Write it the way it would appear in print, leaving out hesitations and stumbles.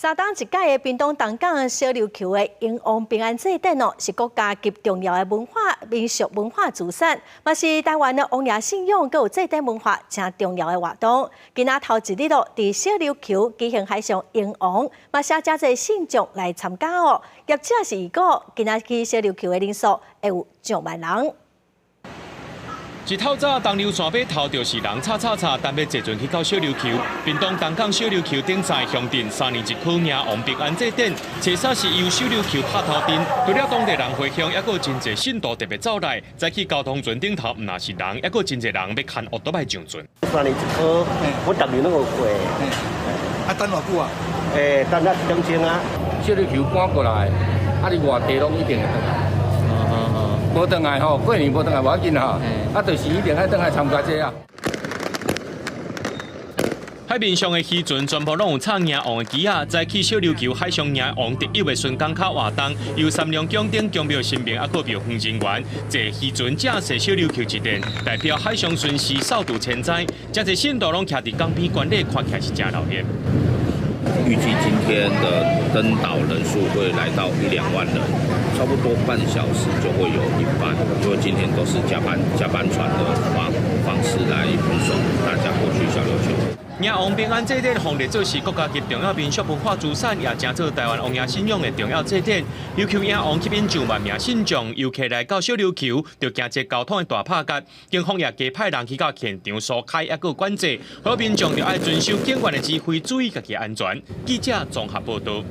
三冬一擺的屏東東港小琉球的迎王平安祭典哦，是國家級重要的文化民俗文化資產，嘛是台灣的王爺信仰閣有祭典文化誠重要的活動。今仔頭一日咯，佇小琉球舉行海上迎王，嘛寫誠濟信眾來參加哦。業者是預估，今仔去小琉球的人數會有上萬人。一透早，東琉山碼頭就是人吵吵吵，等欲坐船去到小琉球。屏東東港小琉球頂在鄉鎮三年一考迎王平安祭典，初三是由小琉球拍頭陣，除了當地人回鄉，猶閣真濟信徒特別走來，早起交通船頂頭毋但是人，猶閣真濟人欲牽烏托邦上船。三年一考，我逐年攏有過。啊，等偌久啊？欸，等一點鐘啊。小琉球趕過來，啊，你外地攏一定會轉來。無轉來吼，過年無轉來無要緊吼，啊，就是一定愛轉來參加這啊。海面上的漁船全部攏有插迎王的旗仔，早起小琉球海上迎王特有的巡港卡活動，由三龍宮頂宮廟神明啊，閣廟方人員坐漁船駕駛小琉球一段，代表海上巡視掃除天災，誠濟信徒攏徛佇港邊觀禮，看起來是誠熱鬧。預計今天的登島人數會來到一兩萬人，差不多半小時就會有一班，因為今天都是加班船的方式來運送大家過去小琉球。迎王平安祭典，奉列做是國家級重要民俗文化資產，也成做台灣王爺信仰的重要祭典。琉球迎王吸引上萬名信眾遊客來到小琉球，就驚這交通的大拍結。警方也加派人去到現場疏開，抑閣管制，好民眾就愛遵守警員的指揮，注意家己安全。記者綜合報道。